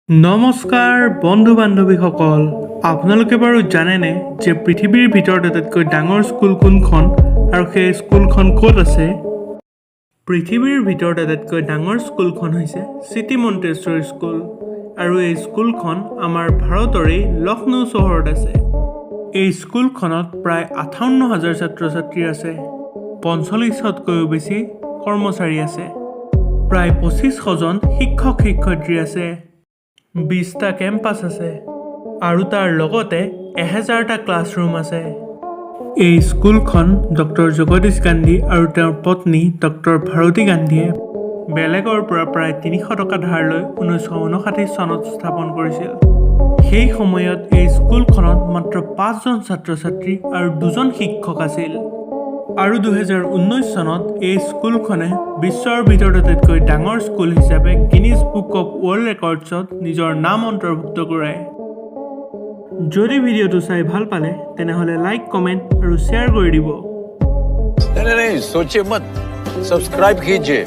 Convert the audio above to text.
নমস্কাৰ বন্ধু বান্ধৱীসকল, আপোনালোকে বাৰু জানেনে যে পৃথিৱীৰ ভিতৰত আটাইতকৈ ডাঙৰ স্কুল কোনখন আৰু সেই স্কুলখন ক'ত আছে? পৃথিৱীৰ ভিতৰত আটাইতকৈ ডাঙৰ স্কুলখন হৈছে চিটি মণ্টেশ্বৰী স্কুল আৰু এই স্কুলখন আমাৰ ভাৰতৰেই লক্ষ্ণৌ চহৰত আছে। এই স্কুলখনত প্ৰায় 58 হাজাৰ ছাত্ৰ ছাত্ৰী আছে, 45তকৈও বেছি কৰ্মচাৰী আছে, প্ৰায় 2500জন শিক্ষক শিক্ষয়িত্ৰী আছে, 20টা কেম্পাছ আছে আৰু তাৰ লগতে 1000টা ক্লাছৰুম আছে। এই স্কুলখন ডক্টৰ জগদীশ গান্ধী আৰু তেওঁৰ পত্নী ডক্টৰ ভাৰতী গান্ধীয়ে বেলেগৰ পৰা প্ৰায় 300 টকা ধাৰ লৈ 1959 চনত স্থাপন কৰিছিল। সেই সময়ত এই স্কুলখনত মাত্ৰ পাঁচজন ছাত্ৰ ছাত্ৰী আৰু দুজন শিক্ষক আছিল। আৰু 2019 চনত এই স্কুলখনে বিশ্বৰ ভিতৰত আটাইতকৈ ডাঙৰ স্কুল হিচাপে গিনিজ বুক অৱ ৱৰ্ল্ড ৰেকৰ্ডছত নিজৰ নাম অন্তৰ্ভুক্ত কৰায়। যদি ভিডিঅ'টো চাই ভাল পালে, তেনেহ'লে লাইক, কমেণ্ট আৰু শ্বেয়াৰ কৰি দিব। नहीं नहीं नहीं सोचिए मत, सब्सक्राइब कीजिए।